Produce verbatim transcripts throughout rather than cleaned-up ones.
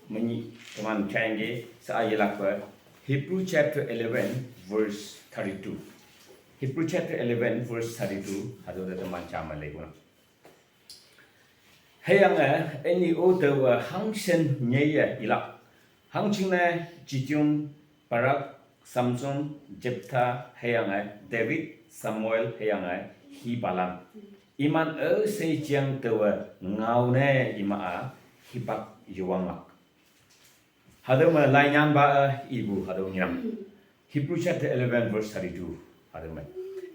Mani teman chayangge sa ayelakpa Hebrew chapter eleven verse thirty-two. Hebrew chapter eleven verse thirty-two hado da teman chama lego na. Hüyange, eh, eni o tawa, eh, hangshin nyeye ilak. Hangchingne Gideon, Barak, Samson, Jephthah, hüyange, eh, David, Samuel, hüyange, eh, hibalan. Iman e sei jiang tawa, eh, ngaone ima a, hipak yuwanglak. Hado me lainyan ba, eh, ibu hado ngiram. Hebrew chapter eleven verse thirty-two. Hado me.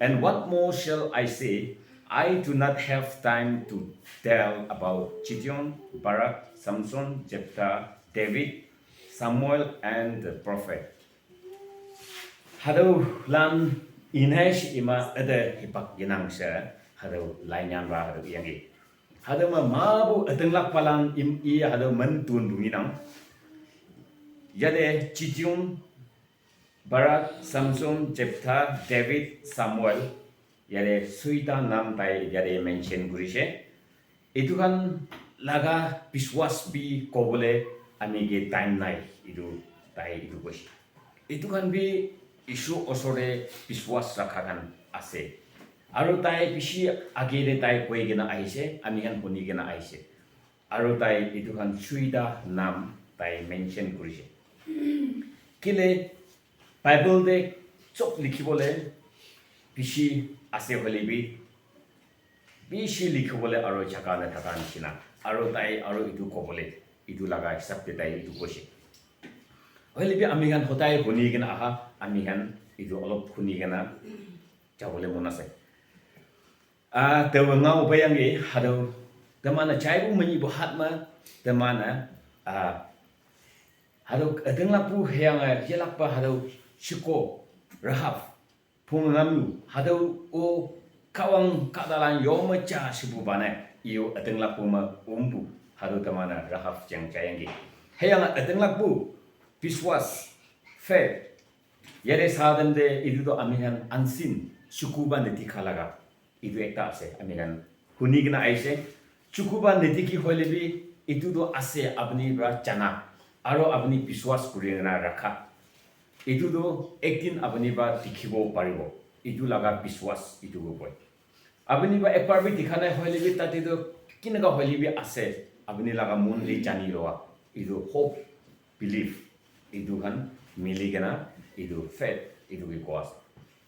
And what more shall I say? I do not have time to tell about Gideon, Barak, Samson, Jephthah, David, Samuel, and the prophet. Hado lan inesh ima ada hipak ginang sha, hado lainyan ba hado yanggi. Hado ma mabu atenglak palan im i hado mentun bunginang. Yade Gideon, Barak, Samson, Jephthah, David, Samuel, yade suita nam tai yade mention gurishe. Itu khan laga biswas bi kobole ami ke time nai, itu tai itu koshi. Itu khan bi Isor osore biswas rakha khan ase. Aru tai bishi age de tai koi kena ahishe, ami khan huni kena ahishe. Aru tai itu khan suita nam tai mention kurishe. Kile Bible te sob likhibole bishi ase hoile bi, bishi likhibole aru jaga nathaka nishina. Aru tai aru itu kobole, itu laga hisab te tai itu koishe. Hoile bi ami khan hodai huni kena aha, ami khan itu olop huni kena jabole mon ase. Ah, tawa ngao bayangi hado, tamana chaibu manyi bu hatma, tamana, ah, hado atenglakpu hüyange, eh, yelakpa hado shiko, Rahab, phung ngamnu, hado o kawang kadalan yoma cha shibu bane, iyo atenglakpu ma umbu, hado tamana Rahab jang chayangi. Hüyange atenglakpu, biswas, faith, yade sadam de itu to ami khan unseen, chukuba nidikha laga. Itu ekta ase, ami khan huni kena aise. Chukuba nidikhi hoile bi, itu to ase apuni pra jana. Aru apuni biswas kuri kena rakha. Itu to ekdin apuni pra dikhibo paribo. Itu laga biswas, itu ko koi. Apuni pra ekbar bi dikha nai hoile bi, tate to kinaka hoile bi ase. Apuni laga mon te jani loa. Itu hope, belief. Itu khan mili kena, itu faith, itu ki koa ase.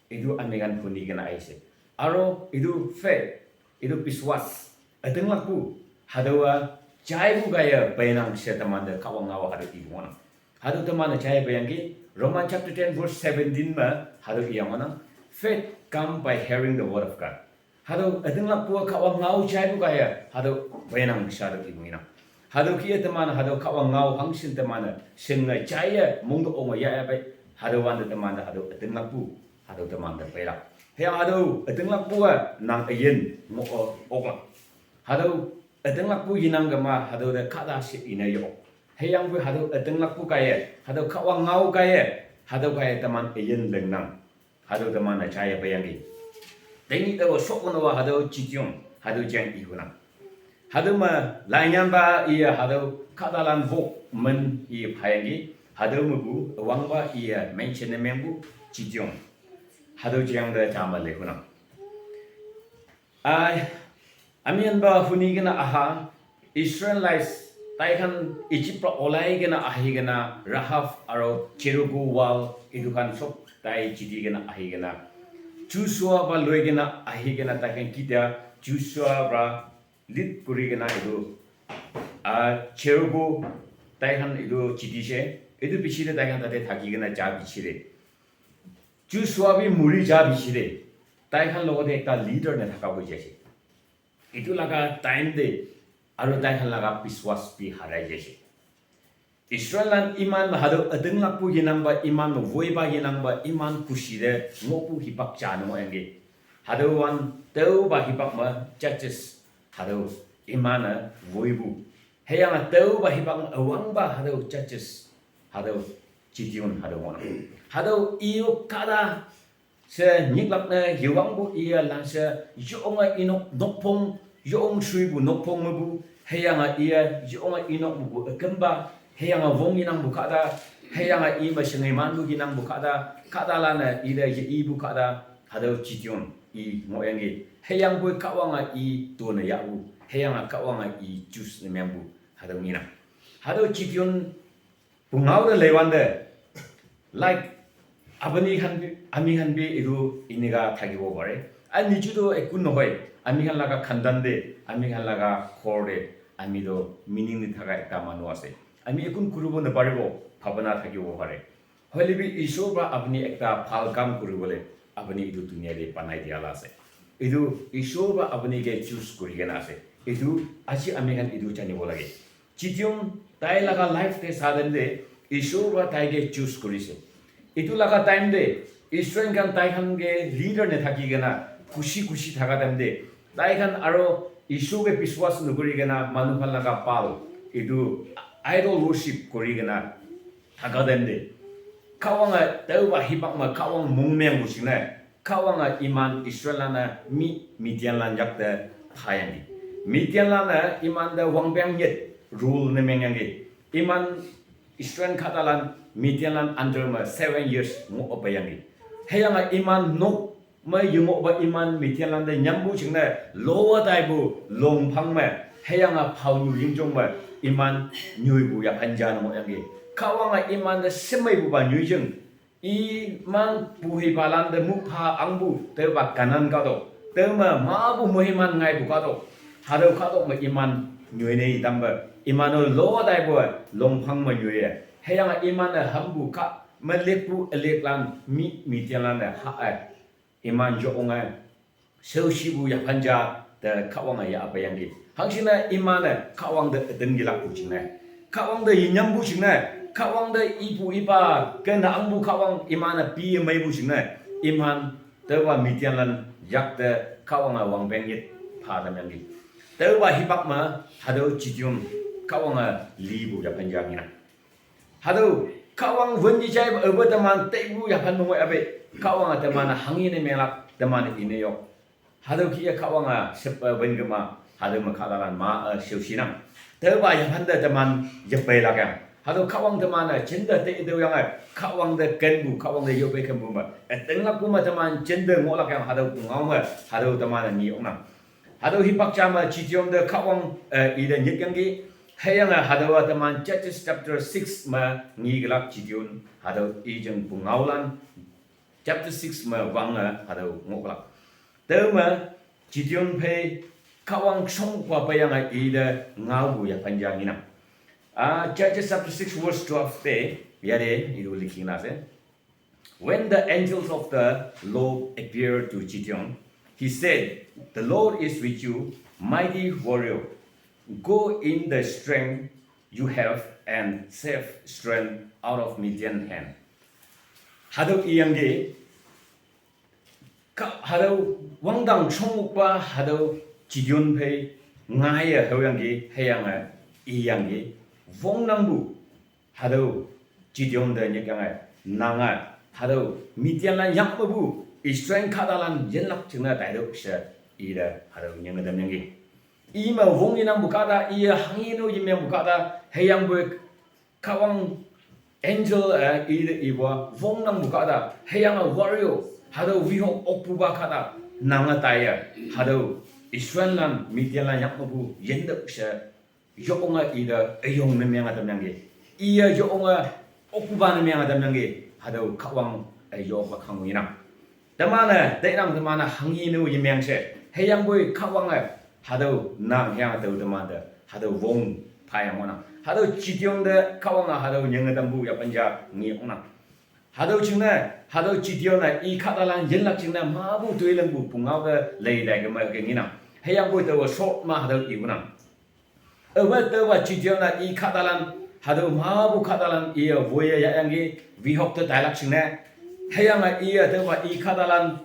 Itu ami khan huni kena aise. Aru itu faith, itu biswas, atenglakpu, hadawa jaibu gaya bainang she tamanda kawang ngawa hadu ibu wana. Hadu tamanda jai bayangi, Roman chapter ten verse seventeen ma, hadu iya wana, faith come by hearing the word of God. Hadu atenglakpu kawang ngau jaibu gaya, hadu bainang she hadu ibu ina. Hadu kiya tamanda, hadu kawang ngau hangshin tamanda, shinga jaya, mungdo onga yaya bai, hadu wanda tamanda, hadu atenglakpu. Hado tamanda pela. Hüyange hado atenglakpu a nang ayin mo o okla. Hado atenglakpu yinang kama hado de kada shi ina yo. Hüyangpu hado atenglakpu kaiye, hado kawang ngau kaiye, hado kaiye taman ayin lengnang. Hado tamanda chaiye bayangi. Tengi tawa shokono wa hado Gideon, hado jang ihunang. Hado ma lainyan ba iya hado kadalan vok men i phayangi. Hado ma bu awang ba iya mention ne meng bu Gideon. Hado jang da jama le hunang. Ai, amiyan ba huni kena aha, Israelites, tai khan Egypt pra olai kena ahi kena, Rahab aro Jericho wall, itu khan sob tai jiti kena ahi kena. Joshua ba loi kena ahi kena, tai khan kitia Joshua pra lead kuri kena itu, ah, Jericho tai khan itu jiti she, itu piche te tai khan tate thaki kena ja piche te. Joshua bi muri ja piche te, tai khan logote ekta leader nathaka hoi jaise. Itu laga time te, aru tai khan laga biswas bi harai jaise. Israel lan iman hado atenglakpu yinang ba, iman voi ba yinang ba, iman kushi te ngopu hipak ja no enge. Hado wan teu ba hipak ma Judges hado iman a voibu. Hüyange teu ba hipak ma awang ba hado Judges hado Gideon hado wana. Hado iyo kada she nyiklak ne yewang bu iya lang she yonga inok nokpong, yong shui bu nokpong me bu, hüyange iya yonga inok me bu akemba, Hüyange wong inangpu kahta, hüyange i me shinge manpu inangpu kahta, kahtalan-e ite ye ipu kahta, hatüo Gideon i ngohyangki. Hüyangpoi Kahwange i tone yahpu, hüyange Kahwange i choose ne mengpu, hatüo ngenang. Hatüo Gideon pungao te leiwante, like, apuni khan, ami khan bi itu eneka thakibo pare. Ani ju to ekun nohoi, ami khan laga khandan te, ami khan laga ghor te, ami to meaning ni thaka ekta manu ase. Ami ekun kuribo naparibo, bhabana thakibo pare. Hoile bi Ishwar para apuni ekta bhal kam kuribole, apuni itu duniya te banai dia la ase. Itu Ishwar para apuni ke choose kuri kena ase. Itu aji ami khan itu janibo lage. Gideon tai laga life te sa time te, Ishwar para tai ke choose kurise. Itu laga time te, Israel khan tai khan ke leader ne thaki kena, khushi khushi thaka time te, tai khan aro Ishwar ke biswas nukuri kena, manu khan laga pal, itu idol worship kuri kena, thaka time te, Kahwange, tüopa hipak me Kahwang mongmengpu jingne, Kahwange iman Israel lan-e mi Midian lan yakte phayangki. Midian lan-e imante wangpeng nyit rule ne mengyangki. Iman Israel kahtalan Midian lan under me seven years ngoh peyangki. Hüyange iman nok me yengohpa iman Midian lante nyampu jingne lowa taipu longphang me, hüyange phao nyu yingjong me iman nyoipu yaphan ja ne ngohyangki. Kahwange imante shemeipupa nyoijing, iman pu hipalan te mupha angpu, tüopa Kanan kahtok. Tüome mapu moiman ngaipu kahtok. Hatüo kahtok me iman nyoine itampe, iman-o lo taipu-e longphang me nyoiye. Hüyange iman-e hampu kah me lekpu üleklan mi Midian lan-e ha-e, iman yonge shaoshipu yaphan ja te Kahwange yahpeyangki. Hangshinne iman-e Kahwang te ütinglakpu jingne, Kahwang te yenyampu jingne, Kahwang te ipu ipa kena angpu Kahwang iman-e pi yemeipu jingne, iman tüopa Midian lan yakte Kahwange wangpeng nyit pha tamyangki. Tüopa hipak me hatüo Gideon Kahwange lipu yaphan ja ngenang. Hatüo Kahwang wün yejaipe aope teman teipu yaphan me ngoi ape, Kahwange teman-e hanghe ne menglak, teman-e ine yok. Hatüo kih-e Kahwange sheppe wün kema, hatüo me kahtalan ma-e shaoshinang. Tüopa yaphan te teman yepeilak yang. Hatüo Kahwang teman-e jinte te tüoyange, Kahwang te kenpu, Kahwang te yope kenpu me ütinglakpu me teman jinte ngohlak yang, hatüo pungao me hatüo teman-e nge oknang. Hatüo hipak ja me Gideon te Kahwang, eh, ite nyikyangki. Hüyange hatüowa teman Judges chapter six me ngekelak Gideon, hatüo i jing pungaolan, chapter six me wange hatüo ngohlak. Tüome Gideon phei Kahwang shongpa peiyange ite ngaopu yaphan ja ngenang. Ah, Judges chapter six verse twelve te, yate itu likhi kena ase. When the angels of the Lord appeared to Gideon, he said, "The Lord is with you, mighty warrior. Go in the strength you have and save Israel out of Midian hand." Hatüo iyangki, ka, hatüo wangdang shongmokpa hatüo Gideon phei ngaiye haoyangki, hüyange iyangki, wongnangpu hatüo Gideon te nyikyange, nange hatüo Midian lan yangmepu Israel kahtalan yinlak jingne taitüoh she ite hatüo nyinge tamyangki. Ime wong yenangpu kahta, iye hanghe no yemengpu kahta, hüyangpoi Kahwang angel, eh, ite ipa wongnangpu kahta, hüyange warrior, hatüo wihok okpupa kahta, nange taiye hatüo Israel lan Midian lan yangmepu yintüoh she yonge ite üyong ne menge tamyangki. Iye yonge okpupa ne menge tamyangki. Hatüo Kahwang, eh, yokpa khango yenang. Teman-e teinang, teman-e hanghe no yemeng she, hüyangpoi Kahwange hatüo nang hüyange tao teman te hatüo wong phayang ngohnang. Hatüo Gideon te Kahwange hatüo nyinge tampu yaphan ja nge oknang. Hatüo jingne, hatüo Gideon-e i kahtalan yinlak jingne mapu toilingpu pungao te lei lai keme ke ngenang. Hüyangpoi taowa short me hatüo ipunang. Aope taowa Gideon-e i kahtalan, hatüo mapu kahtalan iye woiye yahyangki, wihok te tailak jingne. Hüyange iye taowa i kahtalan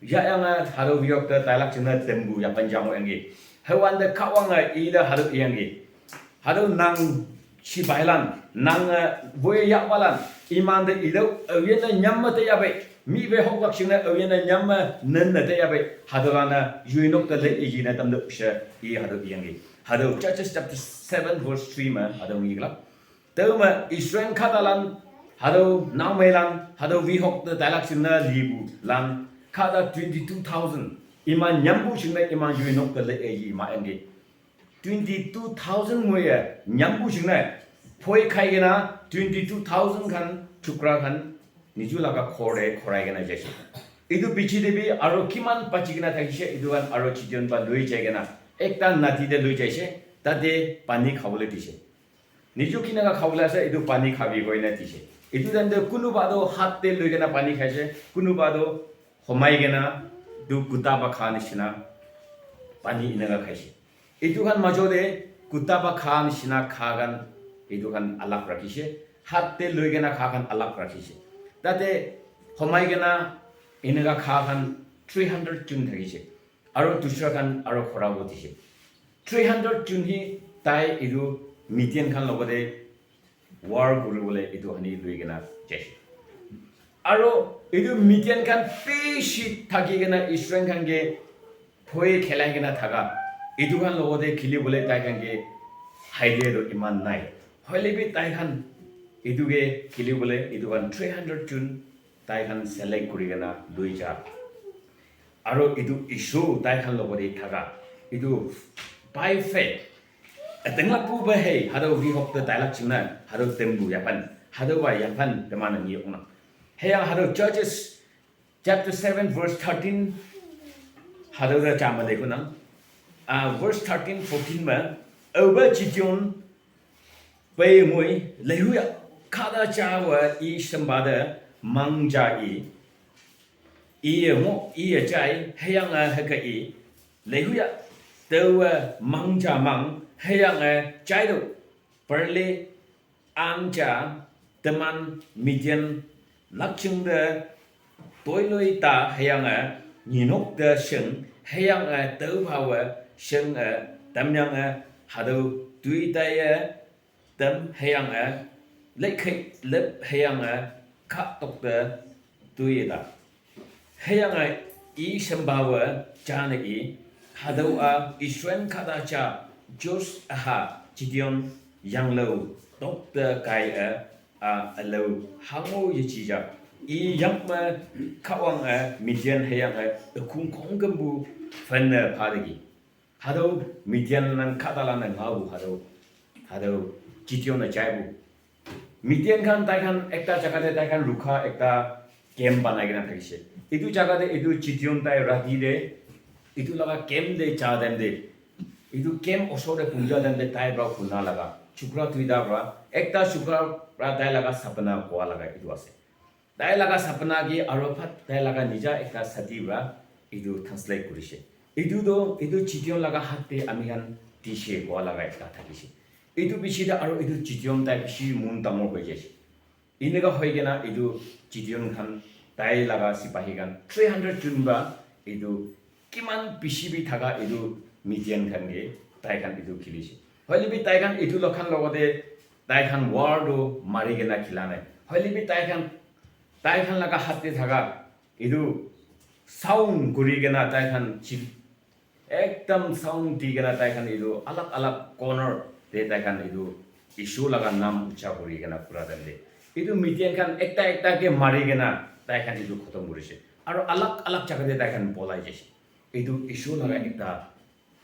yahyange hatüo wihok te tailak jingne tempu yaphan ja ngohyangki. Hüwante Kahwange ite hatüo iyangki, hatüo nang shipailan, nange woiye yahpalan, imante itüoh, aoyinne nyamme teyahpei, mih pei hoklak jingne aoyinne nyamme nenne teyahpei, hatüolan-e yoinok te le iyine tamtüoh she i hatüo iyangki. Hatüo Judges chapter seven verse three me hatüo ngekelak. Tüma Israel khatalan, hatüo naomeilan, hatüo wihok te tailak jingne lipu lan, khata twenty-two thousand. Iman nyampu jingne iman yuinok te le e yi ma enge. Twenty-two thousand moye nyampu jingne, phoi khai kena, twenty-two thousand khan, chukra khan, niju laga khor te khorai kena jaise. Itu piche te bi aro kiman bachi kena thakise, itu khan aro Gideon pa loi jai kena, ekta nadi te loi jaise, tate pani khabole dise. Niju kinaka khabole ase, itu pani khabi koina dise. Itu time te kunuba to hat te loi kena pani khaise, kunuba to homai kena, itu kuta pa kha nishina, pani inaka khaise. Itu khan majo te kuta pa kha nishina kha khan, itu khan alag rakhise, hat te loi kena kha khan alag rakhise. Tate homai kena inaka kha khan three hundred jon thakise. Aro dusra khan aro khora bo dise. Three hundred jon hi tai itu Midian khan logote war kuribole itu hani loi kena jaise. Aro itu Midian khan bishi thaki kena Israel khan ke phoi khelai kena thaka. Itu khan logote khilibole tai khan ke idea to iman nai. Hoile bi tai khan itu ke khilibole itu khan three hundred jon tai khan select kuri kena loi ja. Aro itu Isor tai khan logote thaka. Itu by faith. Ateng la pu ba hei, hatüo wihok te tailak jingne, hatüo tembu yapan, hatüo wa yapan teman ngi okna. Hüyange hatüo Judges chapter seven verse thirteen, hatüo te jama de kunang. Ah, verse thirteen, fourteen me, aope Gideon pei ngoi, leihuya, khata ja wa i shemba te mang ja i, iye ngo, iye jai, hüyange hüke i, leihuya, taowe mang ja mang, hüyange jai to, perle, an ja, teman Midian, lakching te, toiloi ta, hüyange, nyinok te sheng, hüyange, tao phawe, sheng e, tamyange, hatüo, tui taiye, tem hüyange, leikhei lep hüyange, kha tok te, tui ta. Hüyange i shemba we jane i, hatüo a Israel kahta ja Joash üha Gideon yanglao tok te kai e, a ülao hango yeji ja. I yang me Kahwange Midian hüyange ükong khongkümpu phenne phateki. Hatüo Midian lan kahtalan-e ngaopu hatüo, hatüo Gideon-e jaipu. Midian khan tai khan ekta jaga te tai khan rukha ekta camp banai kena thakise. Itu jaga te itu Gideon tai rati te itu laga camp te ja time te, itu camp osor te punja time te tai pra huna laga chukra duita pra, ekta chukra pra tai laga sapna koa laga itu ase. Tai laga sapna ke aro phat tai laga nija ekta sati pra itu translate kurise. Itu to, itu Gideon laga hat te ami khan dise koa laga ekta thakise. Itu piche te aro itu Gideon tai bishi mon dangor hoi jaise. Eneka hoi kena itu Gideon khan tai laga sipahi khan three hundred jon pra itu kiman bishi bi thaka itu Midian khan ke tai khan itu khilise. Hoile bi tai khan itu log khan logote tai khan war to mari kena khila nai. Hoile bi tai khan, tai khan laga hat te thaka itu sound kuri kena tai khan chil-, ekdam sound di kena tai khan itu alag alag corner te tai khan itu Isor laga naam ucha kuri kena pura time te itu Midian khan ekta ekta ke mari kena tai khan itu khotom kurise. Aro alag alag jaga te tai khan polai jaise. Itu Isor laga ekta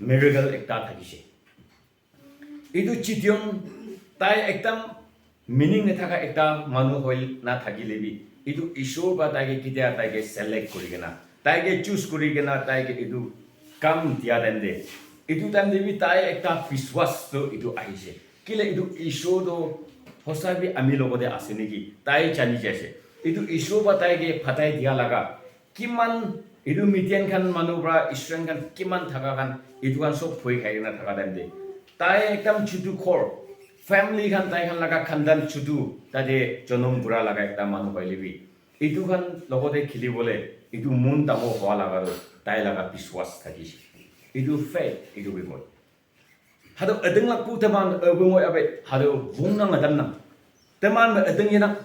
miracle ekta thakise. Itu Gideon tai ekdam meaning nathaka ekta manu hoi na thakile bi, itu Isor pra tai ke ketia tai ke select kuri kena, tai ke choose kuri kena, tai ke itu kam dia time te, itu time te bi tai ekta biswas to itu ahise. Kile itu Isor to hosa bi ami logote ase neki, tai jani jaise. Itu Isor pra tai ke phatai dia laga kiman itu Midian khan manu pra Israel khan kiman thaka khan itu khan sob bhoi khai kena thaka time te, tai ekdam chutu ghor, family khan tai khan laga khandan chutu tate jonom kura laga ekta manu hoile bi, itu khan logote khilibole itu mon dangor hoa laga to tai laga biswas thakise. Itu faith, itu bi koi. Hatüo ütinglakpu teman aope ngoi ape, hatüo wongnang ütamnang. Teman me üting yenang,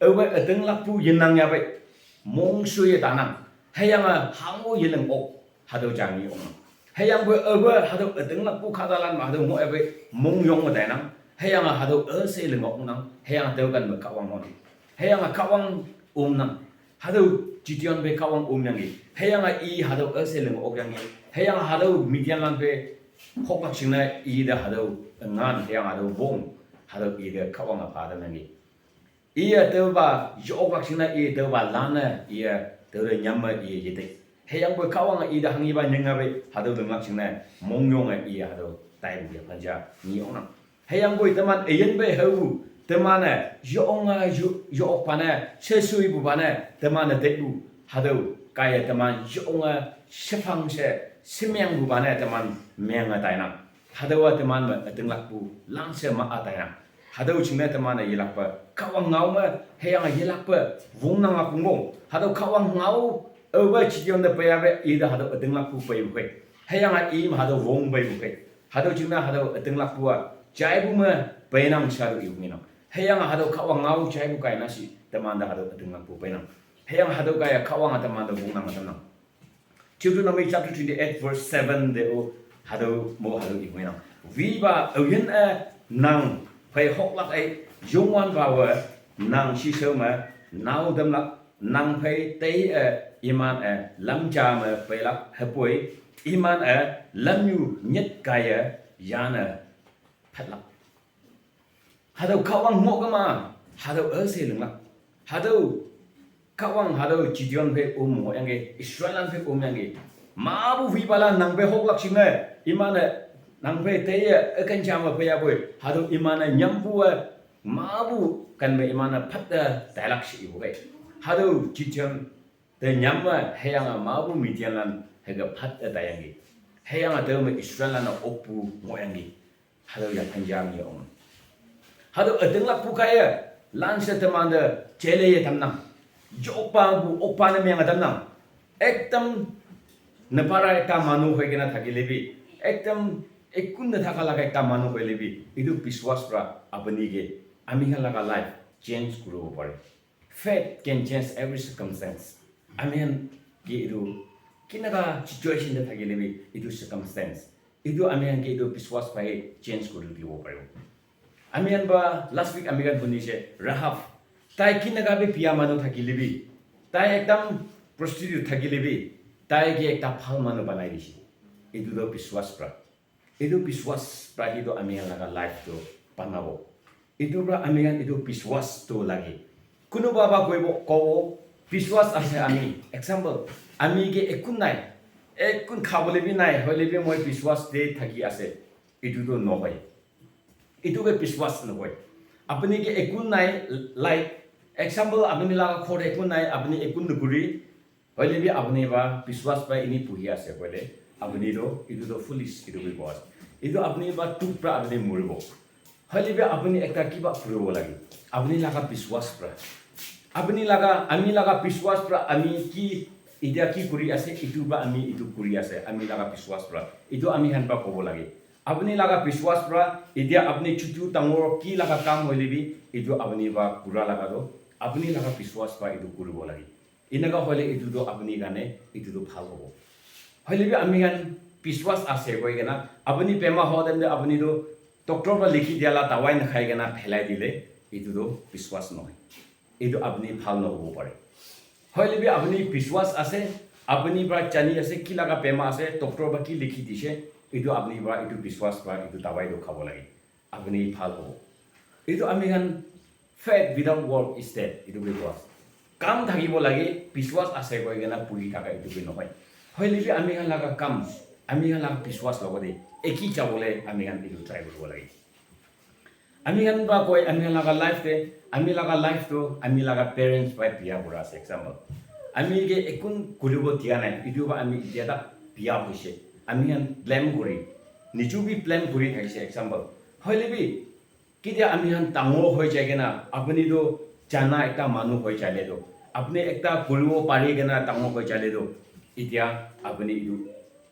aope ütinglakpu yenang yape, mongshu ye tanang. Hüyange hango yeling ok, hatüo jangi oknang. Hüyangpoi aope hatüo ütinglakpu kahtalan me hatüo ngoi ape, mongyong me tainang. Hüyange hatüo üshei lingok nang, hüyange tüoken me Kahwang ngohnang. Hüyange Kahwang omnang. Hatüo Gideon pe Kahwang omyangki. Hüyange i hatüo üshei lingok yangki. Hüyange hatüo Midianlan pe hoklak jingne i te hatüo ngan, hüyange hatüo wong, hatüo i te Kahwange pha tamyangki. Iye tüopa yoklak jingne i tüopa lanne iye tüote nyamme iye yete. Hüyangpoi Kahwange i te hanghipa nyinga pei hatüo linglak jingne mongyonge iye hatüo taipu yaphan ja ngi oknang. Hüyangpoi teman üyin pei haopu, teman-e yonge yo- yokpa ne, shesuipupa ne, teman-e teipu, hatüo kaiye teman yonge shephang she shemengpupa ne teman menge tainang. Hatüowa teman me ütinglakpu langshe ma-a tainang. Hatüo jingne teman-e yelakpe Kahwang ngao me, hüyange yelakpe wongnang akungpong. Hatüo Kahwang ngao aope Gideon te peiyape ite hatüo ütinglakpu peipu khei. Hüyange i me hatüo wong peipu khei. Hatüo jingne hatüo ütinglakpu-a jaipu me peinang she hatüo ipu ngenang. Hüyange hatüo Kahwang ngao jaipu kaina shi temante hatüo ütinglakpu peinang. Hüyange hatüo kaiye Kahwange temante wongnang tamnang. Deuteronomy chapter twenty-eight verse seven te-o hatüo mo hatüo ipu ngenang. Wipa aoyin-e nang phei hoklak ei, Youngwanpawe nang shishao me nao tamlak, nang phei tei-e iman-e lam ja me peilak hüpoi, iman-e lamnyu nyit kaiye yane phatlak. Hatüo Kahwang ngoh kema, hatüo üshei linglak. Hatüo Kahwang hatüo Gideon phei om ngohyangki, Israellan phei omyangki. Mapu wipalan nang phei hoklak jingne, iman-e nang phei teiye üken ja me peiyapoi. Hatüo iman-e nyampu-e, mapu ken me iman-e phatte tailak she ipu khei. Hatüo Gideon te nyamme hüyange mapu Midianlan hüke phatte taiyangki. Hüyange tüome Israellan-e okpu ngohyangki. Hatüo yaphan ja ngi ong. Hatüo ütinglakpu kaiye langshe temante jele ye tamnang. Yokpapu okpa ne menge tamnang. Ekdom nepara ekta manu hoi kena thaki lebi, ekdom ekun ne thaka laga ekta manu hoi lebi, etu biswas para apuni ke, ami khan laga life change kuribo pare. Faith can change every circumstance. Ami khan ke etu kinaka situation te thaki lebi, etu circumstance, etu ami khan ke etu biswas para change kuri dibo paribo. Ami khan para last week ami khan hunise Rahab, tai kinaka bi biya manu thaki lebi, tai ekdam prostitute thaki lebi, tai ke ekta bhal manu banai dise. Etu toh biswas para. Etu biswas para hi toh ami khan laga life toh banabo. Etu para ami khan etu biswas toh lage. Kunuba ba koibo, kobo, biswas ase ami. Example, ami ke ekun nai, ekun khabole bi nai, hoile bi moi biswas te thaki ase. Etu toh nohoi. Etu ke biswas nohoi. Apuni ke ekun nai, like, example, apuni laga ghor ekun nai, apuni ekun nukuri, hoile bi apuni para biswas para eni buhi ase koile, apuni toh, etu toh foolish, etu bi koa ase. Etu apuni para dukh para apuni moribo. Hoile bi apuni ekta kiba kuribo lage. Apuni laga biswas para. Apuni laga, ami laga biswas para ami ki, etia ki kuri ase, etu para ami etu kuri ase. Ami laga biswas para. Etu ami khan para kobo lage. Apuni laga biswas para, etia apuni chutu dangor ki laga kam hoile bi, etu apuni para kura laga toh, apuni laga biswas para etu kuribo lage. Enaka hoile etu toh apuni karne, etu toh bhal hobo. Hoile bi ami khan biswas ase koi kena, apuni bema ho time te apuni toh doctor para likhi dia la dawai nakhai kena phelai dile, etu toh biswas nohoi. Etu apuni bhal nohobo pare. Hoile bi apuni biswas ase, apuni para jani ase, ki laga bema ase, doctor para ki likhi dise, etu apuni para etu biswas para etu dawai toh khabo lage. Apuni bhal hobo. Etu ami khan faith without work is dead. Etu bi koa ase. Kam thakibo lage, biswas ase koi kena buhi thaka etu bi nohoi. Hoile bi ami khan laga kam, ami khan laga biswas logote eki jabole ami khan etu try kuribo lage. Ami khan ba koi, ami khan laga life te, ami laga life toh, ami laga parents para biya kura ase, example. Ami ke ekun kuribo dia nai, etu para ami etia tak biya hoise. Ami khan blame kuri, niju bi blame kuri thakise, example. Hoile bi, ketia ami khan dangor hoi jai kena, apuni toh jana ekta manu hoi jaile toh, apuni ekta kuribo pari kena dangor hoi jaile toh, etia apuni etu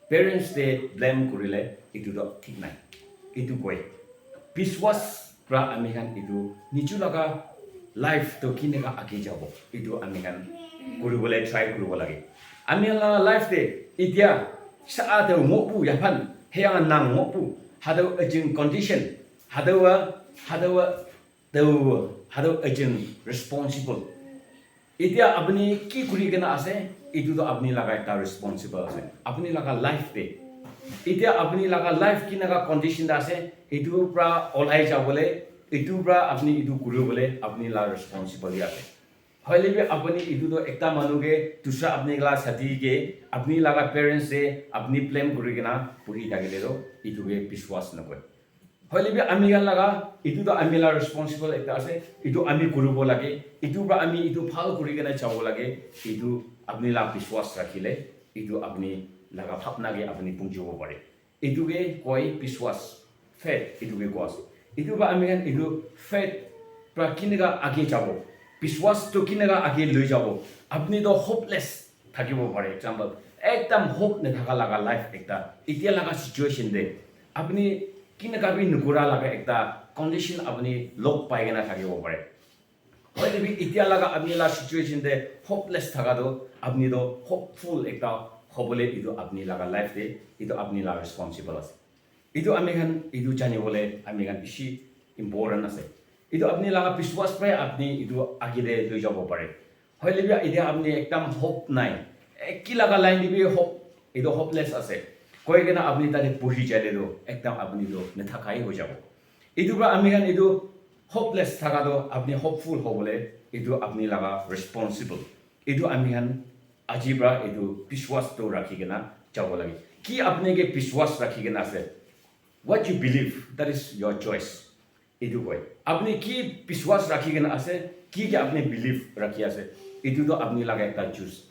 parents te blame kurile, etu toh thik nai. Etu koi, biswas para ami khan etu niju laga life toh kineka age jabo, etu ami khan kuribole try kuribo lage. Ami khan laga life te etia sa ate ngohpu yaphan, heyang nang ngohpu, hatüo aging condition, hatüowa Hatau, tau, hatau agent responsible. Etia apuni ki kuri kena ase, etu toh apuni laga ekta responsible ase. Apuni laga life te. Etia apuni laga life kinaka condition te ase, etu pra olai jabole, etu pra apuni etu kuribole, apuni la responsible ase. Hoile bi apuni etu toh ekta manu ke, dusra apuni la sati ke, apuni laga parents te, apuni blame kuri kena, buhi thakile toh, etu ke biswas nakoi. Hoile bi ami khan laga, etu toh ami la responsible ekta ase, etu ami kuribo lage, etu pra ami etu bhal kuri kena jabo lage, etu apuni la biswas rakhile, etu apuni laga bhapna ke apuni punchibo pare. Etu ke koi biswas, faith, etu ke koa ase. Etu pra ami khan etu faith pra kinaka age jabo, biswas toh kinaka age loi jabo, apuni toh hopeless thakibo pare. Example, ekdam hope nathaka laga life ekta, etia laga situation te, apuni kinaka bi nukura laga ekta condition apuni log pai kena thakibo pare. Hoile bi etia laga apuni la situation te hopeless thaka toh, apuni toh hopeful ekta hobole etu apuni laga life te, etu apuni la responsible ase. Etu ami khan etu jani bole ami khan bishi important ase. Etu apuni laga biswas pra apuni etu age te loi jabo pare. Hoile bi etia apuni ekdam hope nai. Eki laga line te bi hope, etu hopeless ase koi kena apuni tate buhi jale toh ekdam apuni toh nathakai hoi jabo. Etu pra ami khan etu hopeless thaka toh apuni hopeful hobole etu apuni laga responsible. Etu ami khan aji pra etu biswas toh rakhi kena jabo lage. Ki apuni ke biswas rakhi kena ase? What you believe, that is your choice. Etu koi. Apuni ki biswas rakhi kena ase, ki ke apuni believe rakhi ase, etu toh apuni laga ekta choice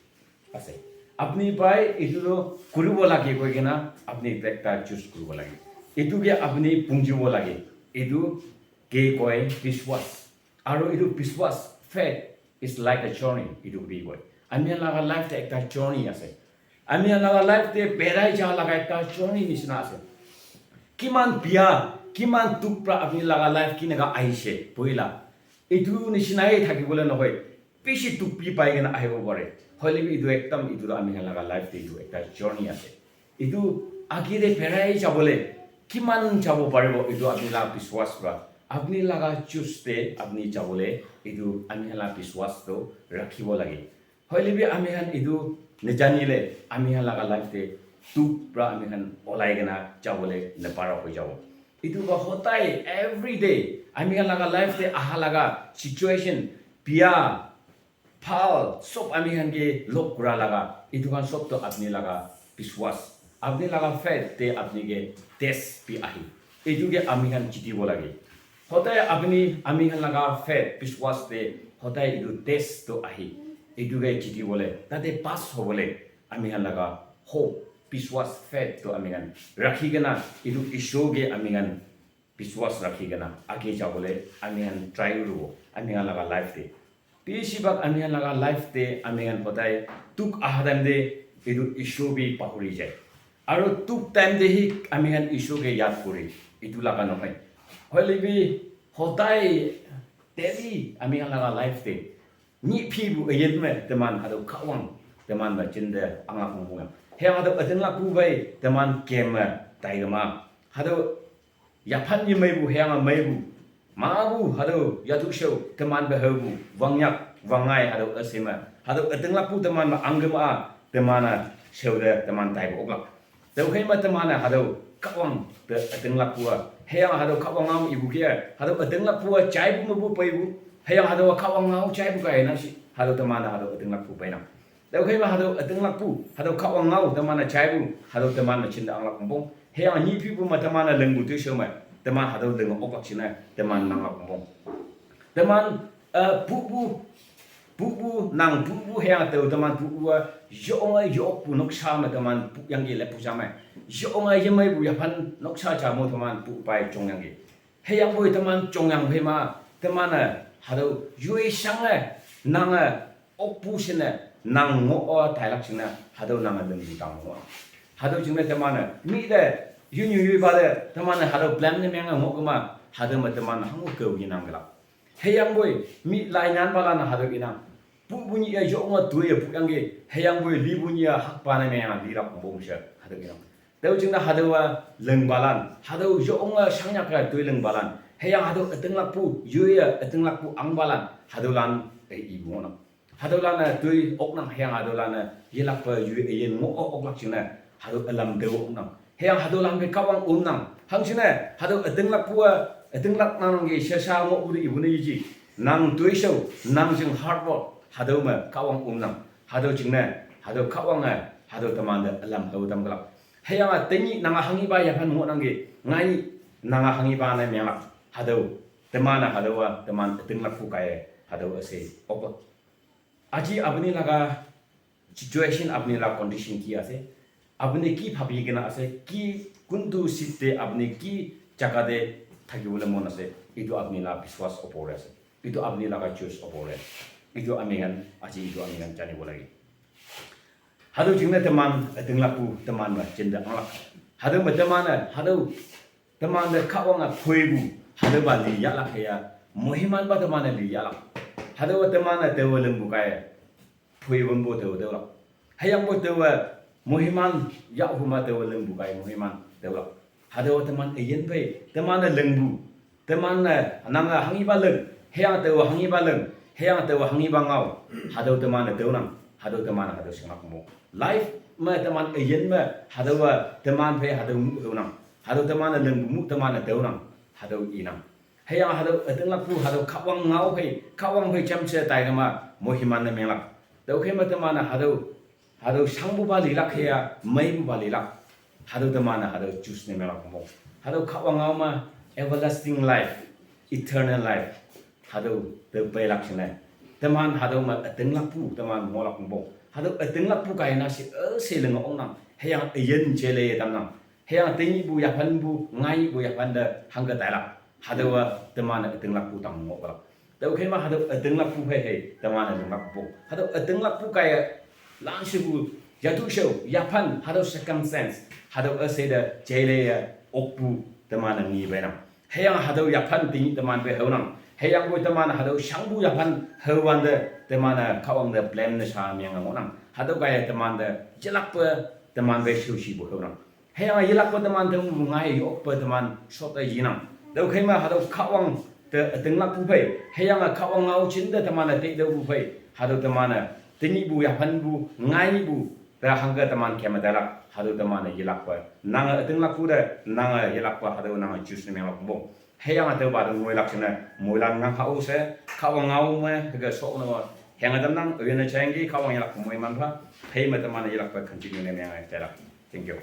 ase. Apuni pai etu toh kuribo lage koi kena apuni ekta choose kuribo lage. Etu ke apuni punchibo lage. Etu ke koi biswas. Aru etu biswas, faith, is like a journey, etu bi koi. Ami khan laga life te ekta journey ase. Ami khan laga life te berai ja laga ekta journey nishina ase. Kiman bia, kiman dukh pra apni laga life kinaka ahishe, boila. Etu nishina he thakibole nohoi. Bishi dukh bi pai kena ahibo pare. Hoile bi etu ekdam etu toh ami khan laga life te etu ekta journey ase. Etu age te berai jabole kiman jabo paribo, etu apni la biswas pra, apni laga choose te apni jabole, etu ami khan la biswas toh rakhibo lage. Hoile bi ami khan etu najanile, ami khan laga life te dukh pra ami khan olai kena jabole napara hoi jabo. Etu ba hodai, every day, ami khan laga life te aha laga situation, bia, bhal, sob ami khan ke log kura laga, etu khan sob toh apni laga biswas, apni laga faith te apni ke test bi ahi. Etu ke ami khan jitibo lage. Hodai apni, ami khan laga faith, biswas te hodai etu test toh ahi. Etu ke jitibole, tate pass hobole, ami khan laga hope, biswas, faith toh ami khan rakhi kena, etu Isor ke ami khan biswas rakhi kena age jabole ami khan try kuribo, ami khan laga life te. Bishi bhag ami khan laga life te ami khan hodai dukh aha time te etu Isor bi pahuri jai. Aru dukh time te hi ami khan Isor ke yad kuri, etu laga nohoi. Hoile bi hodai daily ami khan laga life te ni phi bu ayen me teman hado khawang, teman ba chin de anga kung bunga. He hado atin la ku bai teman kem tai ma. Hado yaphan yi mai bu, he anga mai bu. Ma bu hado yatu sheu teman ba heu bu. Wangyak, wangai hado asema. Hado atin la ku teman ba anggema, teman a sheu de teman tai bu oklak. Tau khai ma teman a hado khawang te ating lak pua. Heyang hado khawang ngau ibu kia. Hado ating lak pua chai bu mabu pai bu. Heyang hado khawang ngau chai bu kai na shi. Hado teman a hado ating lak pu pai na. Tau khai ma hado ating lak pu. Hado khawang ngau teman a chai bu. Hado teman ma chinda ang lak pung. Heyang ni pi bu ma teman a leng bu tu shou ma. Teman hado leng ok lak china. Teman nang lak pung. Teman, eh, bu bu, bu bu, nang bu bu, heyang teu teman bu bu a, yonga yok bu noksa ma teman bu yang ge le bu jama. Yonga yemai bu yapan noksa jamo teman bu bai chong yang ge. Heyang boi teman chong yang hei ma, teman a, hado yui shang a, nang a, ok bu shin a, nang ngo o tailak shin a, hado nang a leng bu tang ngo. Hado jing a teman a, mi de, yun yun yui ba de, teman a hado blam ne meng a ngo ma, hado ma teman a hangu keu ginang gelak. Heyang boi, mi lai nyan bala na hado inang. Bu bu ni ya yonga tui ya bu yang ge. Heyang boi, li bu ni ya hak pa na me yang li rap bong sha hado inang. Teu jing na hado wa leng balan. Hado yonga shang yak ka tui leng balan. Hüyange hatüo ütinglakpu, yoiye ütinglakpu ahngpalan, hatüolan-e ipu ngohnang. Hatüolan-e toi oknang, hüyange hatüolan-e yelakpe yoi üyin ngoh oklak jingne, hatüo ülam tao oknang. Hüyange hatüolan phei Kahwang omnang. Hangjingne hatüo ütinglakpu-a, ütinglak nangki shesha ngohpu te ipu ne yeji. Nang toishao, nang jing hard work, hatüo me Kahwang omnang. Hatüo jingne, hatüo Kahwange, hatüo temante ülam hao tamkelak. Hüyange tenyih nange hanghipa yaphan ngohnangki, ngainyih nange hanghipa ne menglak. Hatüo, teman-e hatüowa, teman ütinglakpu kaiye, hatüo üshei oklak. Aji apuni laga situation, apuni laga condition ki ase, apuni ki bhabi kena ase, ki kuntu seat te apuni ki jaga te thakibole mon ase, etu apuni laga biswas opor te ase, etu apuni laga choice opor te, etu ami khan aji etu ami khan janibo lage. Hatüo jingne teman ütinglakpu teman me jinte anglak. Hatüo me teman-e, hatüo temante Kahwange phoipu, hatüopa li yahlak heya, moimanpa teman-e li yahlak. Hatüowa teman-e taowe lingpu kaiye, phoi wümpu taowe taolak. Hüyangpoi taowe moiman yahhuma taowe lingpu kaiye moiman taolak. Hatüowa teman üyin phei, teman-e lingpu, teman-e nange hanghipa ling, hüyange taowe hanghipa ling, hüyange taowe hanghipa ngao, hatüo teman-e taonang, hatüo teman-e hatüo shinglak mo. Life me teman üyin me, hatüowa teman phei hatüo mu taonang, hatüo teman-e lingpu mu teman-e taonang, hatüo inang. Hüyange hatüo ütinglakpu, hatüo Kahwang ngao phei, Kahwang phei jamshe taikema moiman ne menglak. Tüokhei me teman-e hatüo, hatüo shangpupa lilak heya, meipupa lilak. Hatüo teman-e hatüo choose ne menglak mo. Hatüo Kahwang ngao me everlasting life, eternal life, hatüo te peilak jingne, teman hatüo me ütinglakpu teman ngohlak mo. Hatüo ütinglakpu kaiye na she üshei linge oknang, hüyange üyin jele tamnang. Hüyange tenyihpu yaphanpu, ngaipu yaphan te hangke tailak. Hatüowa teman-e ütinglakpu tang ngohlak. Tüokhei me hatüo ütinglakpu phei hei teman-e linglakpu. Hatüo ütinglakpu kaiye lanshepu, yatu shao yaphan, hatüo circumstance, hatüo üshei te jele ye okpu teman-e ngi peinang. Hüyange hatüo yaphan tenyih teman phei haonang. Hüyangpoi teman hatüo shangpu yaphan haowante teman-e Kahwang te blame ne sha menge ngohnang. Hatüo kaiye temante yelakpe teman phei shaoshipu haonang. Hüyange yelakpe teman temu ngai yokpe teman shot-e yinang. Tüokhei me hatüo Kahwang te ütinglakpu phei, hüyange Kahwang ngao jinte teman-e teitüopu phei, hatüo teman-e tenyihpu yaphanpu, ngaipu, te hangke teman keme tailak, hatüo teman-e yelakpe. Nange ütinglakpu te, nange yelakpe, hatüo nange choose ne menglak mo. Hüyange hatüopa te ngoilak jingne, moilan ngang hao she, Kahwang ngao me, hüke shok ne, hüyange tamnang, üyinne jayangki, Kahwang yelakpe moiman pha, phei me teman-e yelakpe continue ne menge tailak. Thank you.